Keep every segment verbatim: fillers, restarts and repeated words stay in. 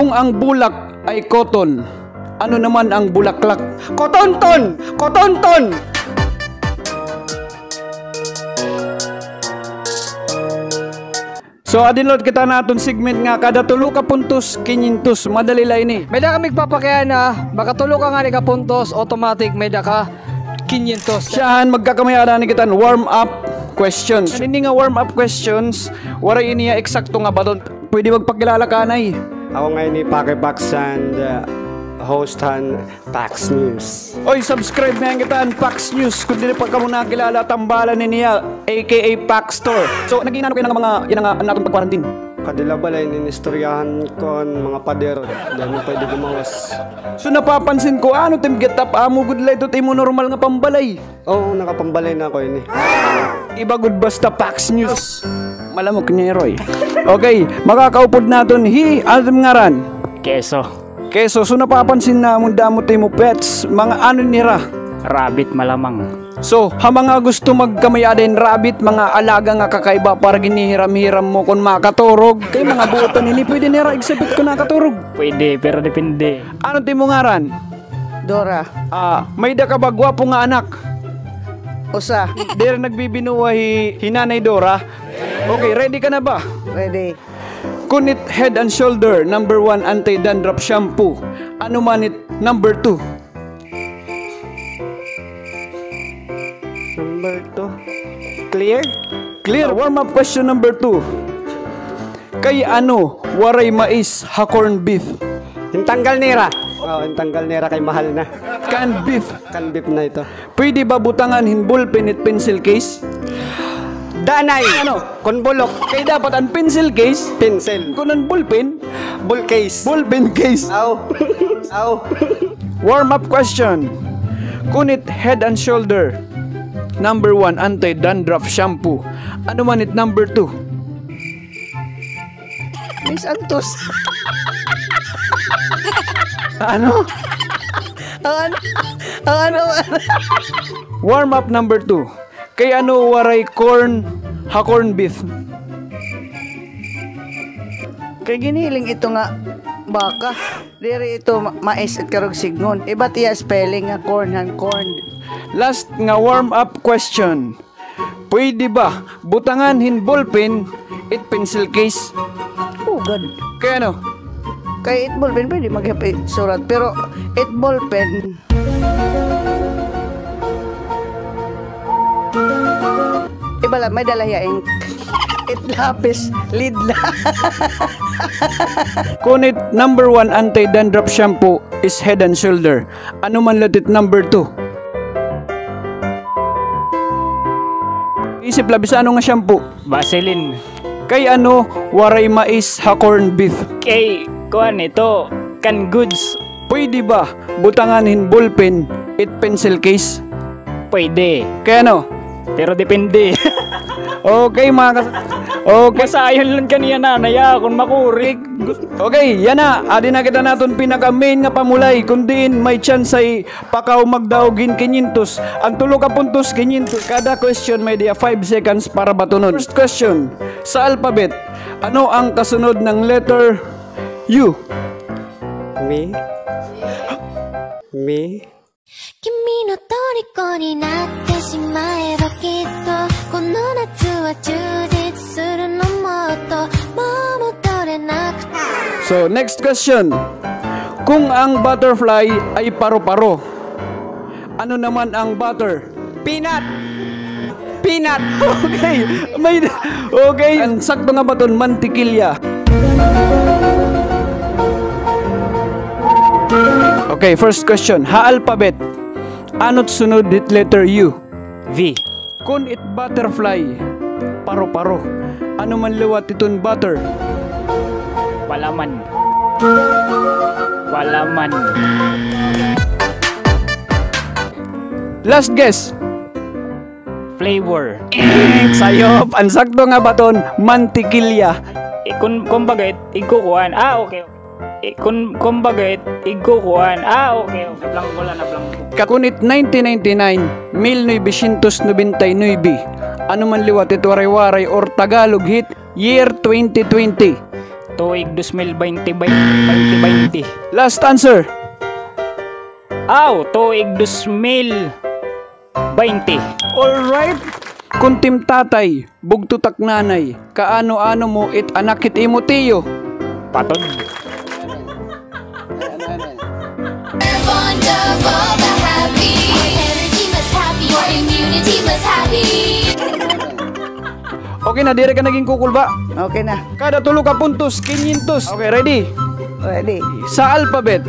Kung ang bulak ay cotton, ano naman ang bulaklak? Kotonton! Kotonton! So, adi liwat kita han aton segment nga kada tulo ka puntos, kinyentos. Madali la ini. May-ada kami papakiana, makatulo ka ngani ka puntos, automatic may-ada ka kinyentos. Siyahan, magkakamay-ada ini kita hin warm-up questions. Ini nga warm-up questions, waray ini ha eksakto nga baton. Pwede magpakilala ka anay. Ako ngani hi Paki Pax and, uh, host han Pax News. Oy, subscribe na kita han Pax News. Kon diri pa kamo nakilala, tambalan niyo, A K A Pax Store. So, nag-iinano kayo ng mga, yan ang, ah, natin pag-quarantine? Kadi la balay, inistoryahan ko an mga pader. Diri pwede gumawas. So, napapansin ko, ano it im get-up, amo gud la ito it imo normal nga pambalay. Oo, nakapambalay na ako ini. Iba gud basta Pax News. Malamok ni Roy. Okay, makakaupod naton hi, ano it im ngaran? Keso. Keso, so napapansin namon damo it imo pets, mga ano hira? Rabbit malamang. So, ha mga gusto magkamay-ada hin rabbit, mga alaga nga kakaiba para ginhihiram-hiram mo kon makaturog, kay mga buotan ini, pwede nira exhibit kon nakaturog. Pwede, pero depende. Ano it imo ngaran? Dora. Ah, may-ada ka ba gwapo nga anak? Usa. Diri nagbibinuwa hi, hi Nanay Dora? Okay, ready ka na ba? Ready. Kun it Head and Shoulder number one anti-dandruff shampoo, ano man it number two? Number two. Clear? Clear. Warm-up question number two. Kay ano waray mais ha corned beef? Intanggal nira. Oo, intanggal nira kay mahal na. Canned beef. Canned beef na ito. Pwede ba butangan hin ballpen it pencil case? Danay. Ano? Kon bulok. Kay dapat an pencil case? Pencil. Kon an ballpen? Ball case. Ballpen case. Aw. Aw. Warm-up question. Kun it Head and Shoulder number one anti-dandruff shampoo, ano man it number two? Miss Antos. Ano? Ang ano? Ang ano? Warm-up number two. Kay ano waray corn ha corned beef? Kay giniling ito nga baka. Diri ito ma-, mais it karuyag sidngon. Iba it iya spelling nga corn han corned. Last nga warm-up question. Pwede ba butangan hin ballpen it pencil case? Oh, God. Kay ano? Kay it ballpen, pwede magsurat. Pero it ballpen, iba la, may-ada la hiya ink. It lapis, lead la. Kun it number one anti-dandruff shampoo is Head and Shoulder, ano man liwat it number two? Isip la, bisan ano nga shampoo. Vaseline. Kay ano waray mais ha corned beef? Kay, kuan ito, canned goods. Pwede ba butangan hin ballpen it pencil case? Pwede. Kay ano? Pero depende. Okay, mga kas-, okay. Masayon lang kaniya nanay, ah, kon makuri. Okay, yana. Adi na kita han aton pinaka-main nga pamulay, kon diin may chance ay pakaw magdaog hin kinyentos. An tulo ka puntos, kinyentos. Kada question may-ada five seconds para batunon. First question, sa alphabet, ano ang kasunod ng letter U? Mi. Mi. So, next question. Kung ang butterfly ay paru-paro, ano naman ang butter? Peanut! Peanut! Okay. May, okay. An sakto nga baton, mantikilya. Okay, first question. Ha alphabet, ano it sunod hit letter U? V. Kun it butterfly, paru-paro, ano man liwat iton butter? Palaman. Palaman. Last guess. Flavor. Sayop! An sakto nga baton, mantikilya. Eh, kun, kumbaga, it-, igkukuan. Ah, okay, okay. Eh, kun, kumbaga, it-, igkukuan. Ah, okay, okay. Nablangko la, nablangko. Kun it nineteen ninety-nine, mil novecientos nobenta y nuebe, ano man liwat it Waray-Waray or Tagalog hit year twenty twenty. Tuig dos mil baynte, baynte, baynte, baynte. Last answer. Aw, tuig dos mil baynte. All right. Kun it im tatay, bugto it ak nanay, kaano-ano mo it anak hit imo tiyo? Patod. Bond of all the happy. Energy mas happy, your immunity mas happy. Okay na, diri ka na ginkukulba. Okay na. Kada tulo ka puntos, kinyentos. Okay, ready? Ready. Sa alphabet,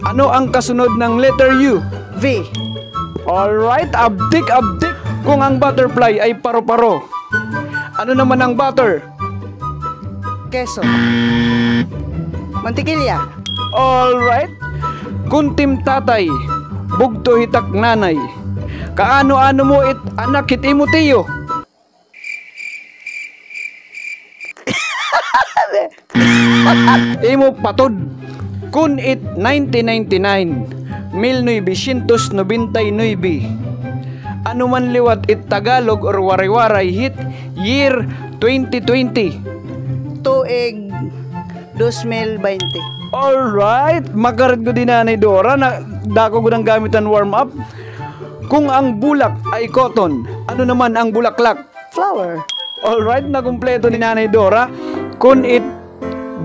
ano ang kasunod ng letter U? V. Alright, abtik, abtik. Kung ang butterfly ay paro-paro, ano naman ang butter? Keso. Mantikilya. Alright. Kun it im tatay, bugto hit ak nanay, kaano-ano mo it anak hit imo tiyo? Imo patod. Kun it nineteen ninety-nine, mil novecientos nobenta y nuebe, ano man liwat it Tagalog or Waray-Waray hit year twenty twenty? Tuig dos mil baynte. Alright, makarit gud hi Nanay Dora, na dako gud an gamit han warm up. Kung ang bulak ay cotton, ano naman ang bulaklak? Flower. Alright, nakumpleto ni Nanay Dora. Kun it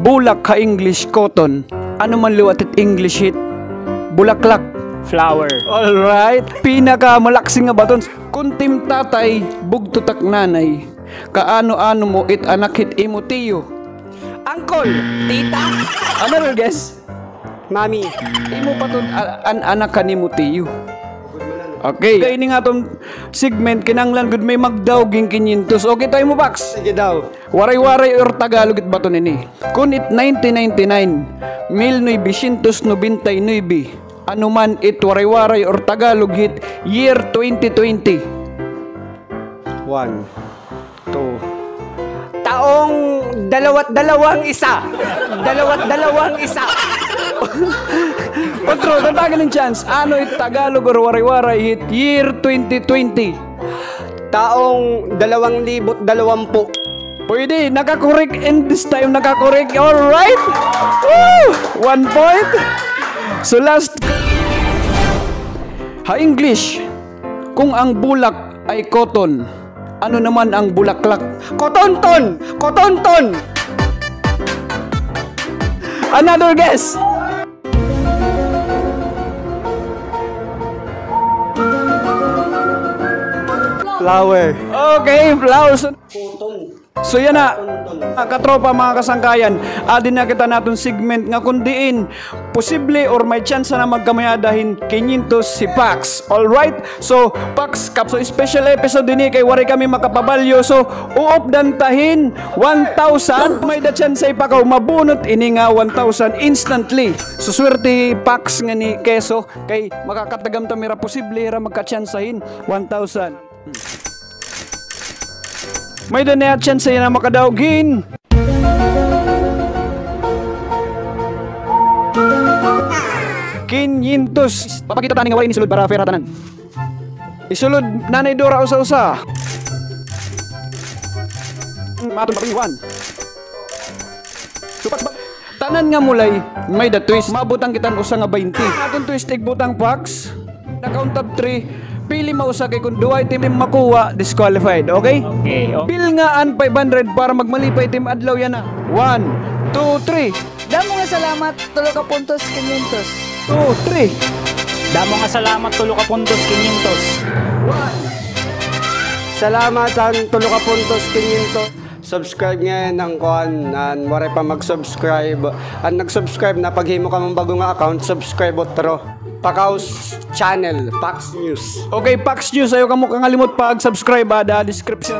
bulak ha English, cotton, ano man liwat it English hit bulaklak? Flower. Alright, pinakamalaksi nga baton. Kun it im tatay, bugto it ak nanay, kaano-ano mo it anak hit imo tiyo? Uncle, tita. Another guess? Mami. Imo patod a-, an anak han imo tiyo. Okay. Kay ini nga aton segment, kinahanglan gud may magdaog hin kinyentos. Okay, ta imo, Pax? Sige daw. Waray-Waray or Tagalog it baton ini. Kun it nineteen ninety-nine, mil novecientos nobenta y nuebe, ano man it Waray-Waray or Tagalog hit year twenty twenty? One. Two. Taong dalawat dalawang isa. Dalawat dalawang isa. Otro, tatagan hin chance. Ano it Tagalog or Waray-Waray hit year twenty twenty? Taong dalawang libo't dalawampu. Pwede, nakakorek in this time, nakakorek. All right. Woo! One point. So last. Ha English, kung ang bulak ay cotton, ano naman ang bulaklak? Kotonton! Kotonton! Another guess! Flower. Okay, flowers. Cotton. So yana, mga katropa, mga kasangkayan, adi na kita han aton segment nga kun diin posible or may tsansa na magkamay-ada hin kinyentos si Pax. Alright? So, Pax, kap-, so special episode ini kay waray kami makapabalyo. So, uupdan ta hin one thousand. May-ada tsansa pa ikaw mabunot ini nga one thousand instantly. So, swerte Pax ngan ni Keso kay makakatagam ta hira, posible hira magkatsansa hin one thousand. May-ada niya tsansa yana makadaog hin kinyentos. Papakita ta ini nga waray ini sulod para fair ha tanan. Isulod, Nanay Dora, usa-usa. Maton pa, one. Tupas ba? Tanan nga mulay, may-ada twist. Mabutang kita hin usa nga baynte. Aton twist, igbutang, Pax. Na count of three, pili mausa kay kun duha it im makuha, disqualified. Okay? Okay, okay. Bill nga an five hundred para magmalipay it im adlaw yana. One, two, three. Damo nga salamat, tulo ka puntos, kinyentos. Two, three. Damo nga salamat, tulo ka puntos, kinyentos. One. Salamat han tulo ka puntos, kinyentos. Subscribe ngay-an an kuan, an waray pa mag-subscribe. An nag-subscribe na, paghimo kamo hin bag-o nga account, subscribe utro. Pacaus Channel, Pax News. Okay, Pax News, ayaw kamo kangalimot pag-subscribe, ha, ha description.